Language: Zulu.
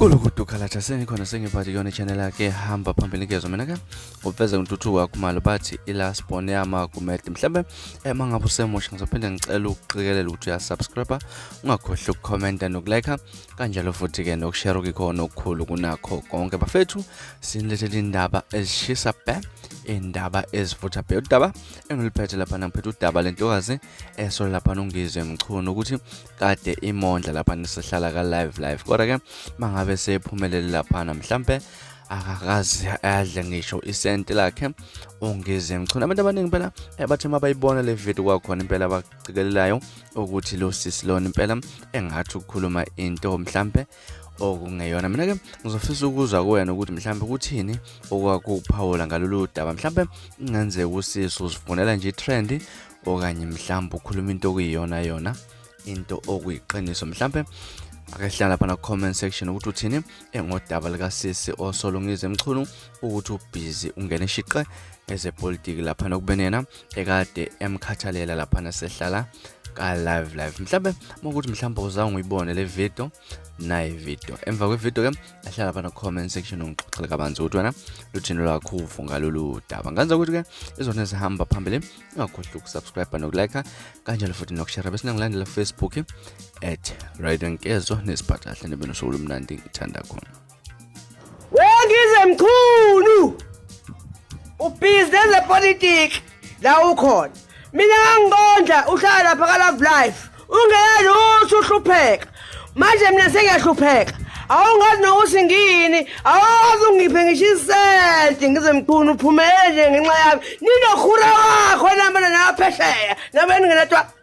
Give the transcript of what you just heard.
Kulukudu khalatha sengikhona sengiphathi kuyona i-channel yakhe hamba phambili ngezwa mina ke uveze ngintuthuko kakhumalo bathi i-last born yamagumede mhlawumbe uma ngabe usemusha ngizophinde ngicela ukuqikelela ukuthi uyasubscribe ungakhohlwa ukukhomenta nokulike kanjalo futhi-ke nokushare okuyikhona okukhulu kunakho konke bafethu sinilethele indaba ezishisa bhe indaba ezivutha bhe udaba engiliphethe laphana ngiphethe udaba lentokazi esolo laphana ungizwe mchunu ukuthi kade imondla laphana sihlala ka-live live kodwa-ke mangabe sephumelele laphana mhlampe akakaze adle ngisho isenti lakhe ungize mchunu abantu abaningi impela bathi uma bayibona le video kwakhona impela abacikelelayo ukuthi lo sisi lona impela engathi ukukhuluma into mhlampe okungeyona mina-ke ngizofisa ukuzwa kuwena ukuthi mhlampe kuthini okwakuphawula ngalolu daba mhlampe kungenzeka usisi uzifunela nje i-trend okanye mhlampe ukhuluma into okuyiyona yona into okuyiqiniso mhlampe ake hlala lapha na comment section ukuthi uthini engodaba likasisi osolungize mchunu ukuthi ubhizi ungene shiqe ezepolitiki lapha nokubeni yena ekade emkhathalela lapha nasehlala ka live live mhlambe ukuthi mhlambe uzange uyibone le video nayi video emva kwe video ke ahlala lapha na comment section ungixoxele kabanzi ukuthi wena luthini lwakho uvo ngalolu daba nganza ukuthi ke izona ezihamba phambili ungakhohlwa ukusubscribe nokulike kanjalo futhi nokushare bese nangilandela Facebook at Radio Nkezo nesiphathahle nibe nosuku olumnandi ngithanda khona Wengize mchunu ubhizi nezepolitiki la ukhona mina ngangikondla uhlala lapha ka-love life ungenalutho uhlupheka manje mina sengiyahlupheka awungazi nokuthi ngiyini awazi ungiphe ngisho isenti ngize mkhulu uphumelele nje ngenxa yami ninokhura wakho nambana naphesheya nabe ningenatwa.